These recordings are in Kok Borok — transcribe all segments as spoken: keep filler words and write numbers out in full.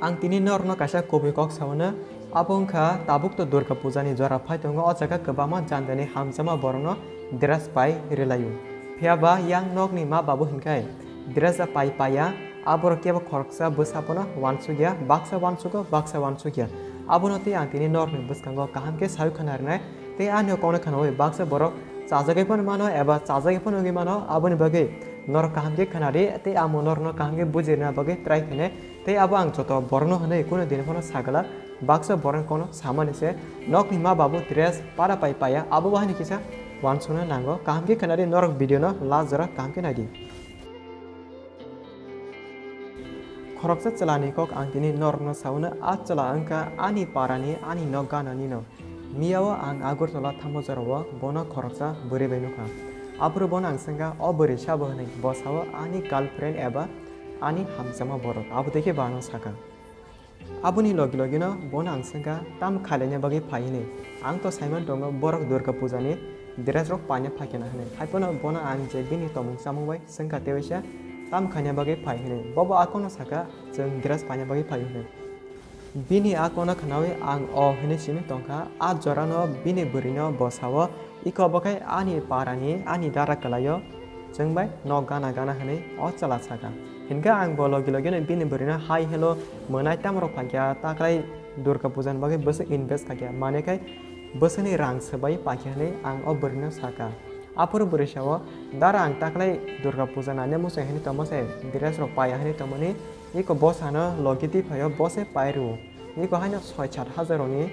Ang tini norokno kaisa kubui kok sao hwno, abo wngkha tabuk to Durga Puja ni jora phai tongo, o jaga kwbangma jandani hamjakma borokno dress pai rwlaio. Phiya ba yang nokni ma babu hinkhai dress pai paiya, aborok kebo khoroksa bwsa phano uansukya, baksa uansugo, baksa uansukya. Abono tei ang tini norokni bwskango kaham khe saui khna rwnai, tei ani kokno khnaui baksa borok chajagwi phano mano eba chajagwi phano wngwi mano, aboni bagwi norok kaham khe khna di tei amo norokno kaham khe buji rwna bagwi try khainai. Tei abo ang joto borokno hwnwi kunu din phano sagala, baksa borokni kokno samani se, nokni ma babu dress para pai paiya, abo bo haino kisa uansukna nango. Kaham khe khna di norok video no last jora kaham khe nai di. Khoroksa chwla ni kok ang tini norokno sao hwno, a chwla wngkha ani para ni, ani nok gana ni no. Miya o ang Agartala thangma jora o bono khoroksa bwrwi bai nukha. Aphuru bono ang swngkha, "O bwrwi sabo?" hwnwi. Bo sao, "Ani girlfriend eba ani hamjakma borok." Abo tei khe bo ano sakha. Aboni logi logi no bono ang swngkha, "Tamo khailai na bagwi phai?" hwnwi. Ang to saiman tongo borok Durga Puja ni dress rok paina phai khe na hwnwi. Hai phano bono ang je bini tongmung chamung bai swngkha, tei waisa, "Tamo khaina bagwi phai?" hwnwi. Bo bo a kokno sakha, "Chwng dress paina bagwi phai," hwnwi. Bini a kokno khnaui ang o hwnwi simi tongkha, a jorano bini bwrwino bo sao, "Iko bo khe ani parani, ani dara kwlaio, chwng bai nok gana gana," hwnwi o chwla sakha. Hinkhe ang bo logi logino bini bwrwino hai hello mwnai tamrok phaikha, taklai Durga Puja ni bagwi bwswk invest khaikha, manwi khai bwswkni rang swbai paikha hwnwi ang o bwrwino sakha. Aphuru bwrwi sao, "Dara, ang taklai Durga Puja naina muchung hwnwi tongma se, dress rok paiya hwnwi tongmani, iko bo sano logi twi phaio, bo se pai rwo. Iko haino soi sat hajar rokni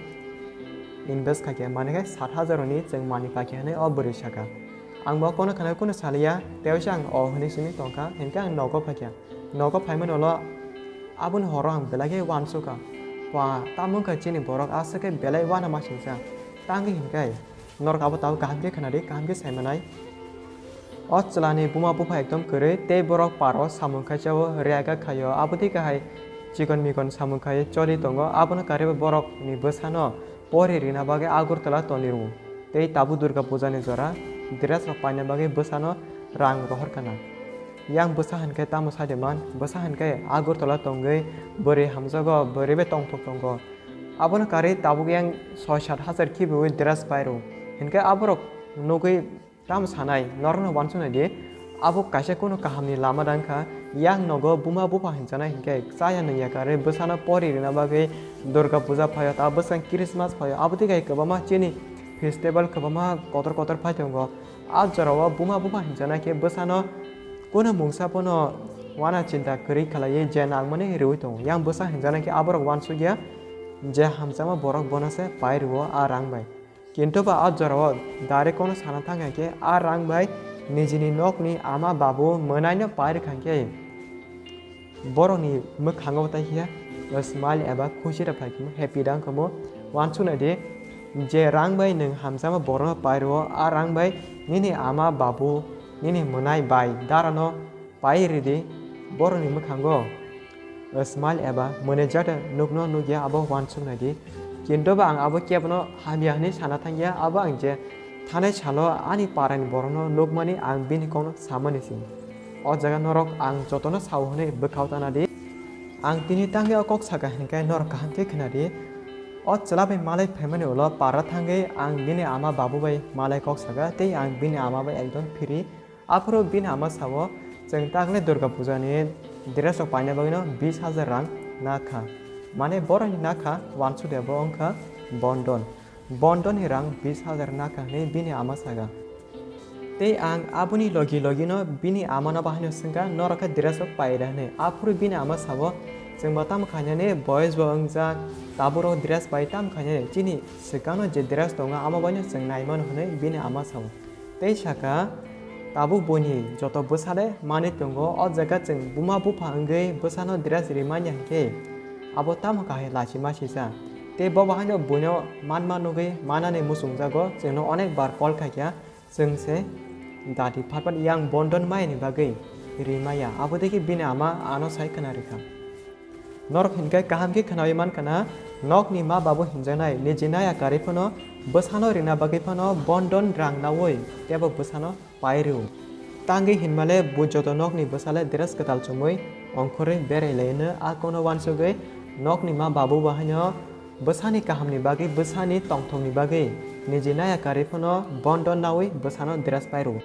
invest khaikha, manwi khai sat hajar rokni chwng manwi paikha," hwnwi o bwrwi sakha. Ang bo kono khna kunu saliya, tei waisa ang o hwnwi simi tongkha, hinkhe ang nogo phaikha. Nogo phaimani ulo aboni horo ang belai khe uansukha. Ba, tamo wngkha chini borok aswk khe belai uanamasingcha. Tangwi hinkhe norok abo tabuk kaham khe khna di, kaham khe sai manai. O chwlani buma bupha ekdom kwrwi tei borok paro samung khaisa o reaga khaio. Abo tei kahai chikon mikon samung khai choli tongo. Abono karwi borokni bwsano pori rina bagwi Agartala toni rwo. Tei tabuk Durga Puja ni jora dress rok paina bagwi bwsano rang rohor kana. Yang bwsa hinkhe tamo sai de man, bwsa hinkhe Agartala tongwi bwrwi hamjago, bwrwi bai tongthok tongo. Abono karwi tabuk yang soi sat hajar khibiui dress pai rwo. Hinkhe aborok nugwi tamo sanai, norokno uansuknai di, abo kaisa kunu kahamni lama da wngkha. Yang nogo buma bupha hinjanai hinkhe chaya nungya karwi bwsano pori rwna bagwi Durga Puja phaio, ta bwsang Christmas phaio, abo tei kai kwbangma chini festival kwbangma kotor kotor phai tongo. A jorao buma bupha hinjanai khe bwsano kunu mungsa phano uana chinta kwrwi khlaiwi je nangmani rwui tongo. Yang bwsa hinjanai khe aborok uansukya je hamjakma borok bono se pai rwo a rang bai. Kintu ba a jorao direct kono sana thang khe a rang bai nijini nokni ama babu mwnaino pai rwkha khe borokni mwkhango tai khe smile eba khusi rwphai khe happy da wngkha mo. Uansuknai di, je rang bai nwng hamjakma borokno pai rwo, a rang bai nini ama babu, nini mwnai bai darano pai ridi, borokni mwkhango smile eba mwnajak nukno nukya, abo uansuknai di. Kintu ba ang abo kebono hamya hwnwi sana thangya, abo ang je thanai salo ani parani borokno nukmani ang bini kokno samani se. O jaga norok ang jotono sao hwnwi bwkhao tana di. Ang tini tangwi o kok saka hinkhe norok kaham khe khna di. O chwla bai malai phaimani ulo para thangwi ang bini ama babu bai malai kok saka tei ang bini ama bai ekdom phiri. Aphuru bini ama sao, "Chwng tagle Durga Puja ni dress rok paina bagwi no bis hajar rang nakha." Mane borokni nakha uansukya bo wngkha bondon. Bondon ni rang bis hajar nakha hwnwi bini ama saga. Tei ang aboni logi logi no bini ama no bahai no swngkha, "Norok khe dress rok pai da?" hwnwi. Aphuru bini ama sao, "Chwng bo tamo khainani, boys bo wngjak, tabuk rok dress pai tamo khainani, chini swkang no je dress tongo amo bai no chwng nai mano," hwnwi bini ama sao. Tei saka, "Tabuk buini joto bwsale manwi tongo, o jaga chwng buma bupha wngwi bwsano dress rimanya hinkhe abo tamo kahai lachima sisa. Tei bo bahaino buino manma nugwi manani muchungjago, chwngno onek bar call khaikha, chwng se dati phatpat yang bondon mayani bagwi rimaya." Abo degi bini ama ano sai khna rikha. Norok hinkhe kaham khe khnaui mankha na, nokni ma babu hinjaknai niji naya karwi phano bwsano rina bagwi phano bondon rang naui teibo bwsano pai rw. Tangwi hinmale bo joto nokni bwsale dress kwtal chumui ongkhorwi berai laino, a kono uansugwi Nokni ma babu bo haino bwsani kahamni bagwi, bwsani tongthokni bagwi niji naya karwi phano bondo naui bwsano dress pairwo.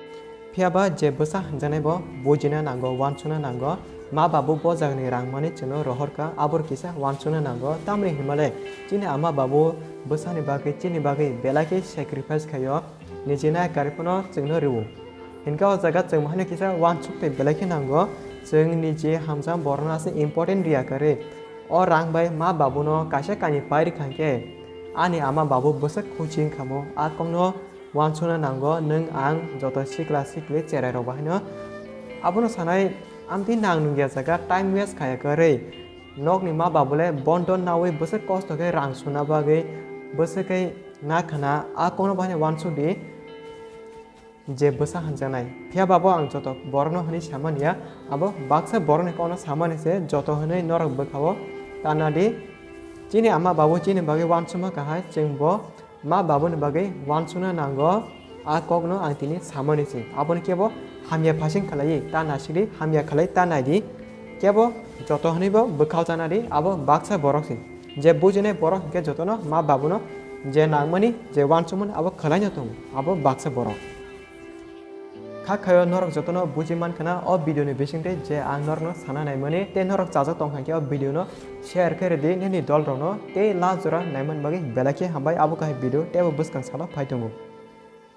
Phiya ba je bwsa hwnjaknai bo bujina nango, uansukna nango. Ma babu bo jagani rang mani chwngno rohorkha, aboro kisa uansukna nango. Tamni hwnmale chini ama babu bwsani bagwi, chini bagwi belai khe sacrifice khaio. Niji naya karwi phano chwngno rwo. Hinkhe o jaga chwng bahai no kisa uansuk tei belai khe nango. Chwng niji hamjak borokno aswk important riya karwi. O rang bai ma babuno kaisa kainwi pai rwkha hinkhe ani ama babu bwswk khuchi wngkha mo. A kokno uansukna nango nwng ang joto sikla sikli cherai rok bahaino. Abono sanai amtwi nang nungya jaga time waste khaya karwi. Nokni ma babule bondo naui bwswk kosto khe rang suna bagwi bwswk khe na khana a kokno bahaino uansuk di. Je bwsa hwnjaknai. Phiya ba bo ang joto borokno hwnwi samani ya, abo baksa borokni kokno samani se joto hwnwi norok bwkhao tana di. Chini ama babu chini bagwi uansukma kahai, chwng bo ma babuni bagwi uansukna nango, a kokno ang tini samani se. Aboni kebo hamya phasing khlaiwi ta nasidi, hamya khlai ta naidi. Kebo joto hwnwi bo bwkhao tana di, abo baksa borok se. Je bujinai borok hinkhe jotono ma babuno je nangmani, je uansukmani abo khwlaino tongo, abo baksa borok. Kha khaio norok jotono buji mankha na o video ni bisingtwi je ang norokno sana naimani tei norok chajak tongkha hinkhe o video no share khe rwdi nini dol rokno tei last jora naimani bagwi belai khe hambai abo kahai video tei bo bwskang salo phai tongo.